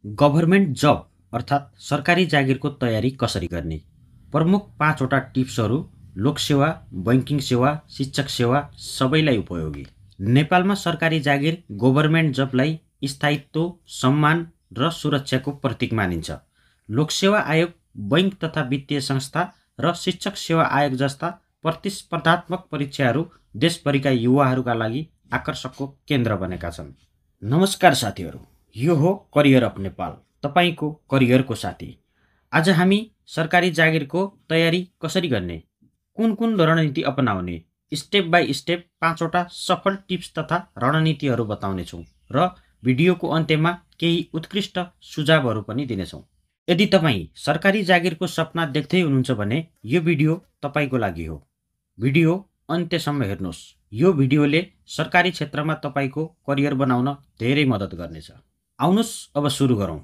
Government जब अर्थात् सरकारी जागिरको तयारी कसरी गर्ने? प्रमुख 5 वटा टिप्सहरू लोकसेवा, बैंकिङ सेवा, शिक्षक सेवा सबैलाई उपयोगी। नेपालमा सरकारी जागिर गभर्मेन्ट जबलाई स्थायित्व, सम्मान र सुरक्षाको प्रतीक मानिन्छ। लोकसेवा आयोग, बैंक तथा वित्तीय संस्था र शिक्षक सेवा आयोग जस्ता प्रतिस्पर्धात्मक परीक्षाहरू देशभरिका युवाहरूका लागि आकर्षकको केन्द्र बनेका छन्। नमस्कार साथीहरू, यो हो करियर अफ नेपाल, तपाईको करियरको साथी। आज हामी सरकारी जागिरको तयारी कसरी गर्ने, कुन रणनीति अपनाउने, स्टेप बाई स्टेप 5 वटा सफल टिप्स तथा रणनीतिहरू बताउनेछौँ र भिडियोको अन्त्यमा केही उत्कृष्ट सुझावहरू पनि दिनेछौँ। यदि तपाईँ सरकारी जागिरको सपना देख्दै हुनुहुन्छ भने यो भिडियो तपाईको लागि हो। भिडियो अन्त्यसम्म हेर्नुहोस्। यो भिडियोले सरकारी क्षेत्रमा तपाईको करियर बनाउन धेरै मद्दत गर्नेछ। आउनुस् अब सुरु गरौँ।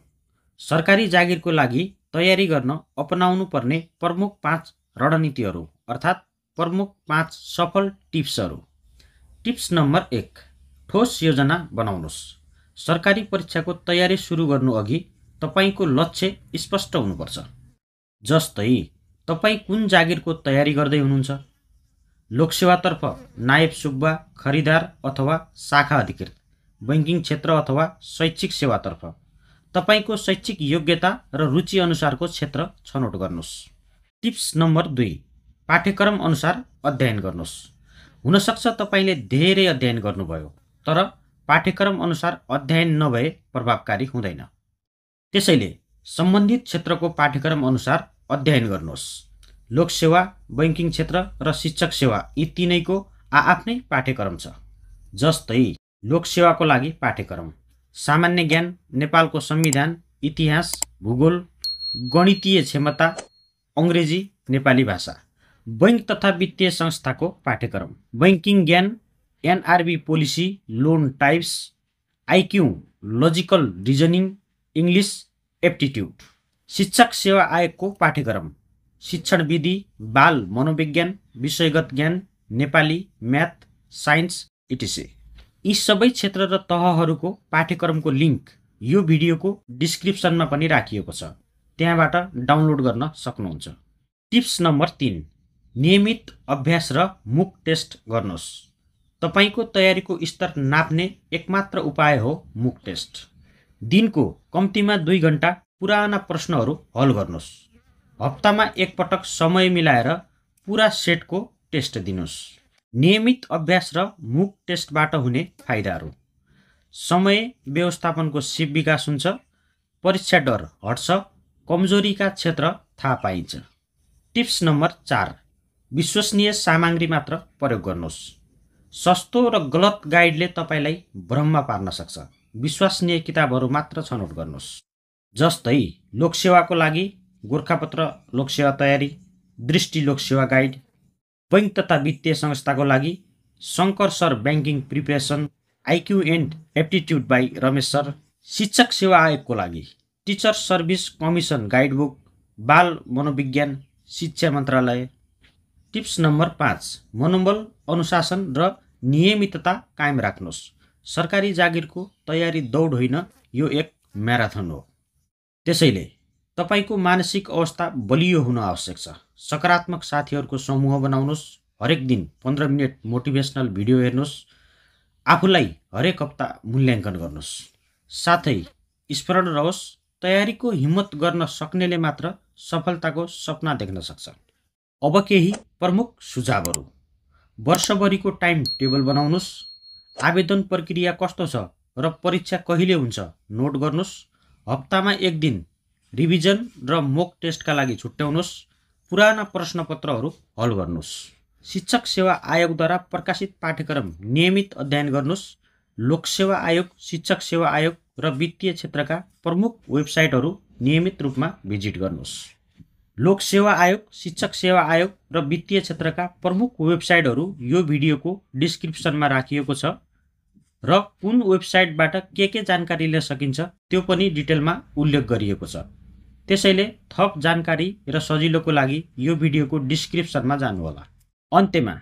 सरकारी जागिरको लागि तयारी गर्न अपनाउनु पर्ने प्रमुख 5 रणनीतिहरू अर्थात् प्रमुख 5 सफल टिप्सहरू। टिप्स नम्बर 1, ठोस योजना बनाउनुहोस्। सरकारी परीक्षाको तयारी सुरु गर्नु अघि तपाईको लक्ष्य स्पष्ट हुनुपर्छ। जस्तै तपाईँ कुन जागिरको तयारी गर्दै हुनुहुन्छ? लोकसेवातर्फ नायब सुब्बा, खरिदार अथवा शाखा अधिकृत, बैंकिङ क्षेत्र अथवा शैक्षिक सेवातर्फ तपाईको शैक्षिक योग्यता र रुचि अनुसारको क्षेत्र छनौट गर्नुहोस्। टिप्स नम्बर 2, पाठ्यक्रम अनुसार अध्ययन गर्नुहोस्। हुनसक्छ तपाईले धेरै अध्ययन गर्नुभयो, तर पाठ्यक्रम अनुसार अध्ययन नभए प्रभावकारी हुँदैन। त्यसैले सम्बन्धित क्षेत्रको पाठ्यक्रम अनुसार अध्ययन गर्नुहोस्। लोकसेवा, बैंकिङ क्षेत्र र शिक्षक सेवा यी तीनैको आआफ्नै पाठ्यक्रम छ। जस्तै लोकसेवाको लागि पाठ्यक्रम सामान्य ज्ञान, नेपालको संविधान, इतिहास, भूगोल, गणितीय क्षमता, अङ्ग्रेजी, नेपाली भाषा। बैंक तथा वित्तीय संस्थाको पाठ्यक्रम बैंकिङ ज्ञान, NRB policy, loan types, IQ, logical reasoning, English, aptitude. शिक्षक सेवा आयोगको पाठ्यक्रम शिक्षण विधि, बाल मनोविज्ञान, विषयगत ज्ञान, नेपाली, म्याथ, साइन्स इटिसी। यी सबै क्षेत्र र तहहरूको पाठ्यक्रमको लिङ्क यो भिडियोको डिस्क्रिप्सनमा पनि राखिएको छ, त्यहाँबाट डाउनलोड गर्न सक्नुहुन्छ। टिप्स नम्बर 3, नियमित अभ्यास र मुक टेस्ट गर्नुहोस्। तपाईको तयारीको स्तर नाप्ने एकमात्र उपाय हो मुक टेस्ट। दिनको कम्तीमा 2 घण्टा पुराना प्रश्नहरू हल गर्नुहोस्। हप्तामा एक पटक समय मिलाएर पुरा सेटको टेस्ट दिनुहोस्। नियमित अभ्यास र मुक टेस्टबाट हुने फाइदाहरू: समय व्यवस्थापनको सिप विकास हुन्छ, परीक्षा डर हट्छ, कमजोरीका क्षेत्र थाहा पाइन्छ। टिप्स नम्बर 4, विश्वसनीय सामग्री मात्र प्रयोग गर्नुहोस्। सस्तो र गलत गाइडले तपाईलाई भ्रममा पार्न सक्छ। विश्वसनीय किताबहरू मात्र छनौट गर्नुहोस्। जस्तै लोकसेवाको लागि गोरखापत्र लोकसेवा तयारी, दृष्टि लोकसेवा गाइड, बैंक तथा वित्तीय संस्थाको लागि Shankar sir banking preparation, IQ and aptitude by Ramesh sir, शिक्षक सेवा आयोगको लागि टिचर सर्भिस कमिसन गाइडबुक, बाल मनोविज्ञान, शिक्षा मन्त्रालय। टिप्स नम्बर 5, मनोबल, अनुशासन र नियमितता कायम राख्नुहोस्। सरकारी जागिरको तयारी दौड होइन, यो एक म्याराथन हो। त्यसैले तपाईको मानसिक अवस्था बलियो हुन आवश्यक छ। सकारात्मक साथीहरूको समूह बनाउनुहोस्। हरेक दिन 15 मिनेट मोटिभेसनल भिडियो हेर्नुहोस्। आफूलाई हरेक हप्ता मूल्याङ्कन गर्नुहोस्। साथै स्मरण रहोस्, तयारीको हिम्मत गर्न सक्नेले मात्र सफलताको सपना देख्न सक्छ। अब केही प्रमुख सुझावहरू: वर्षभरिको टाइम टेबल बनाउनुहोस्। आवेदन प्रक्रिया कस्तो छ र परीक्षा कहिले हुन्छ नोट गर्नुहोस्। हप्तामा एक दिन रिभिजन र मोक टेस्टका लागि छुट्याउनुहोस्। पुराना प्रश्नपत्रहरू हल गर्नुहोस्। शिक्षक सेवा आयोगद्वारा प्रकाशित पाठ्यक्रम नियमित अध्ययन गर्नुहोस्। लोकसेवा आयोग, शिक्षक सेवा आयोग र वित्तीय क्षेत्रका प्रमुख वेबसाइटहरू नियमित रूपमा भिजिट गर्नुहोस्। लोकसेवा आयोग, शिक्षक सेवा आयोग र वित्तीय क्षेत्रका प्रमुख वेबसाइटहरू यो भिडियोको डिस्क्रिप्सनमा राखिएको छ र कुन वेबसाइटबाट के जानकारी लिन सकिन्छ त्यो पनि डिटेलमा उल्लेख गरिएको छ। त्यसैले थप जानकारी र सजिलोको लागि यो भिडियोको डिस्क्रिप्सनमा जानुहोला। अन्त्यमा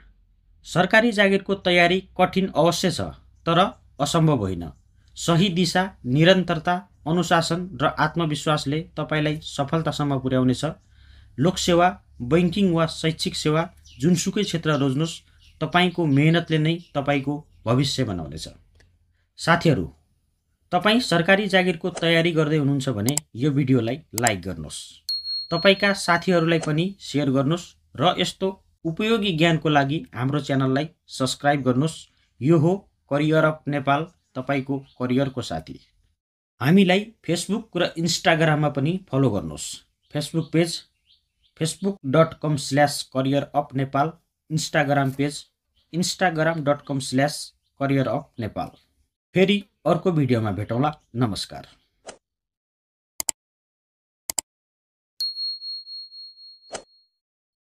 सरकारी जागिरको तयारी कठिन अवश्य छ, तर असम्भव होइन। सही दिशा, निरन्तरता, अनुशासन र आत्मविश्वासले तपाईँलाई सफलतासम्म पुर्याउनेछ। लोकसेवा, बैंकिङ वा शैक्षिक सेवा जुनसुकै क्षेत्र रोज्नुहोस्, तपाईँको मेहनतले नै तपाईँको भविष्य बनाउनेछ। साथीहरू, तपाईँ सरकारी जागिरको तयारी गर्दै हुनुहुन्छ भने यो भिडियोलाई लाइक गर्नुहोस्, तपाईँका साथीहरूलाई पनि सेयर गर्नुहोस् र यस्तो उपयोगी ज्ञानको लागि हाम्रो च्यानललाई सब्स्क्राइब गर्नुहोस्। यो हो करियर अफ नेपाल, तपाईँको करियरको साथी। हामीलाई फेसबुक र इन्स्टाग्राममा पनि फलो गर्नुहोस्। Facebook page facebook.com/careerofnepal, Instagram page instagram.com/careerofnepal। फेरि अर्को भिडियोमा भेटौँला। नमस्कार।